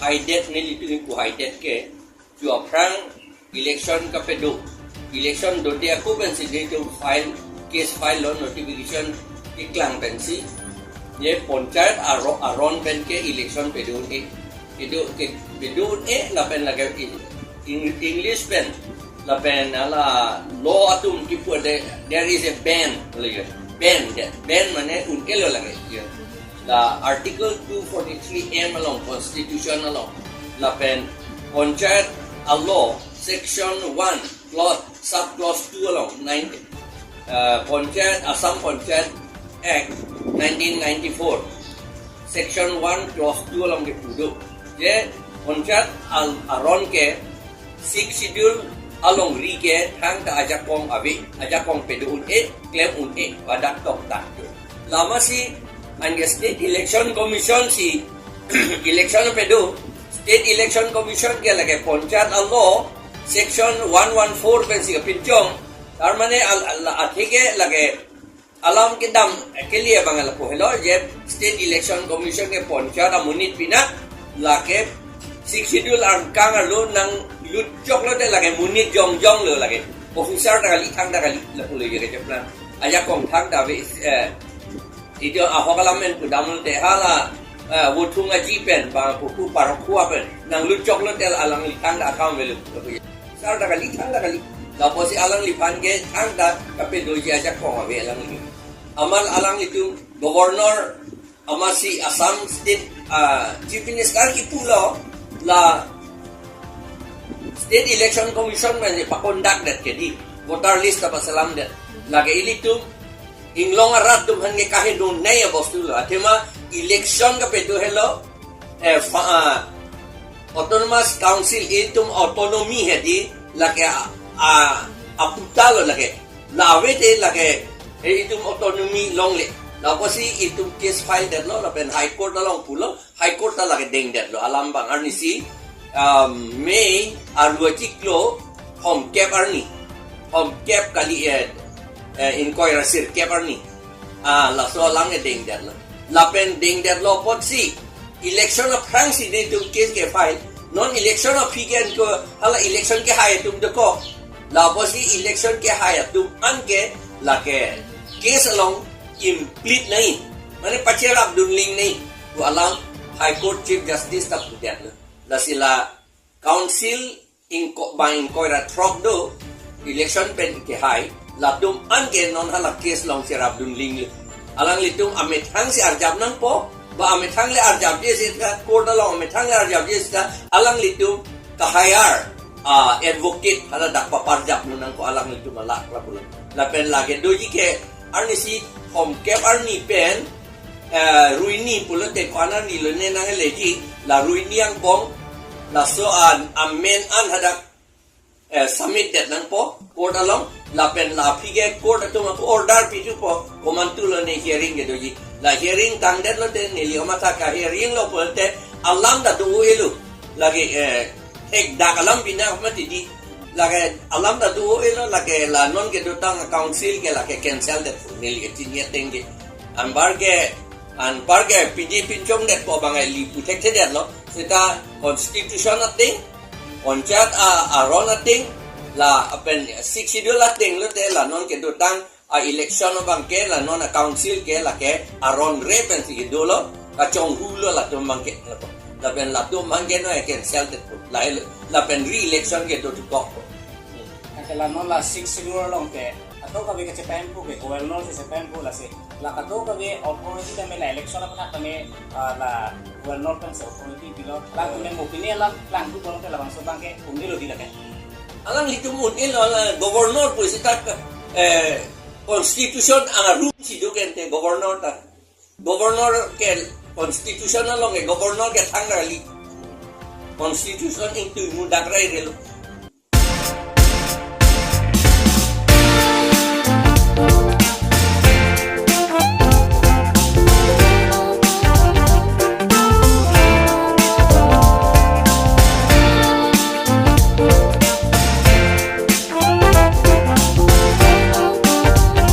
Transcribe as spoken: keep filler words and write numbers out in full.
Haidet nelitum ingpu haidet ke, jo aphrang election kapedo. Election dote ako pensi nelitum file, case file lo, notification keklang pensi. Je panchayat aro-, aron pen ke election pedo un-e. Pedo ke, pedo un-e lapen lake Eng-, English pen. Lapen hala law atum kipu de, there is a ban, lake. Ban, that ban mane un-e lo lake. Ya. La Article two forty-three M along, Constitution along. Lapen panchayat a-law, section one, clause, sub clause two along, nine, uh, Panchayat, Assam Panchayat Act nineteen ninety-four, section one, clause two along kipu do. Je panchayat al-, aron ke Sixth Schedule alongri ke thangta ajakong ave, ajakong pedo un-e, klem un-e, ladak toktak do. Lasi anke State Election Commission si election pedo, State Election Commission ke lake panchayat a-law section one one four pensi kapinchong, tar mane al-, al-, athe ke lake alam kedam, eh, kali abang lapu helo, je State Election Commission ke panchayat amonit pinak, lake Sixth Schedule angkang arlo nanglut choklo te lake monit jongjong lo lake. Officer ta kali, thangta kali, lapu lo je kacheplang. Ajakong thangta ave, eh, itum ahok alam pen pudam lo te hala, eh, Vothung Aji pen, bang pupu parok khua pen, nanglut choklo te alangli thangta akam avelo. Officer ta kali, thangta kali. Lapusi alangliphan ke thangta kapedoji ajakong ave alangli. Amat alanglitum Governor amatsi Assam State, ah, Chief Minister kipu lo, la State Election Commission mane pa-conduct det ke di, voter list ta paselam det. Lake ilitum inglong arat atum aphan ke kahedun nei abostu lo. Athema election kapedo helo, eh, fa-, ah, Autonomous Council, itum autonomy he di, lake a, a, aputa lo lake. La ave te lake, eh, itum autonomy longle. Lapusi itum case file detlo, lapen High Court along pulo, High Court ta lake dengdetlo alam abang. Arnisi, um, May arlo achiklo, thomkep arni, thomkep kali, eh, eh, ingkoi ra sirkep arni. Ah, laso alang ke dengdetlo. Lapen dengdetlo apotsi election aphrangsi nelitum case ke file. Non election aphi ke anke hala election kehai atum dokok. Lapusi election kehai atum anke lake case along implicate nei. Mane pacherapdun ling nei. Pu alam High Court Chief Justice ta pudetlo. Lasi la Council ingko-, bang ingkoi ra throk do, election pen kehai, latum anke non hala case along cherapdun ling lo. Alanglitum amethang si arjap nangpo, ba amethang le arjapji seta, court along amethang le arjapji seta, alanglitum ka-hire, ah, advocate hala dak paparjapdun nangpo alanglitum alak lapulo. Lapen lake doji ke, arnisi thomkep arni pen, eh, ruini pulote ko-an arni lo ne nangleji, la ruini angbong, laso an amen an hadak, eh, submit det nangpo court along, lapen la aphi ke court atum ako order pithupo, komantu lo ne hearing kedoji. La hearing tangdetlo te neli omatha ka-hearing lo pulote alam ta do-o-e lo. Lake, eh, thekdak alam pinak mati di. Lake alam ta do-o-e lo, lake la non kedotang council ke lake cancel det pu neli kachini ateng ke. Anpar ke, anpar ke piji pinchong detpo bang eli pu thekthedetlo. Seta constitution ateng, panchayat a-, aron ateng, lapen Sixth Schedule ateng lo te la non kedotang a-election abang ke la non a-council ke lake aron re pensi kedo lo, kachonghu lo latum abang ke, lapen latum abang ke no cancel det pu, la, lapen re-election kedo dokok pu. Anke la non la Sixth Schedule along ke, kadokave kachepahemphu ke, governor si chepahemphu lasi, la kadokave authority tame la election aphan tame, ah, la governor pensi authority pilo, la, hmm, tame mo pine la, lang tu bolong ke labangso abang ke, un-e lo di lake. Alanglitum un-e lo, la governor pu seta, eh, constitution arum si do ke ante governor ta. Governor ke constitution along ke governor ke thangta kali. Constitution ingtui mudak rai relo.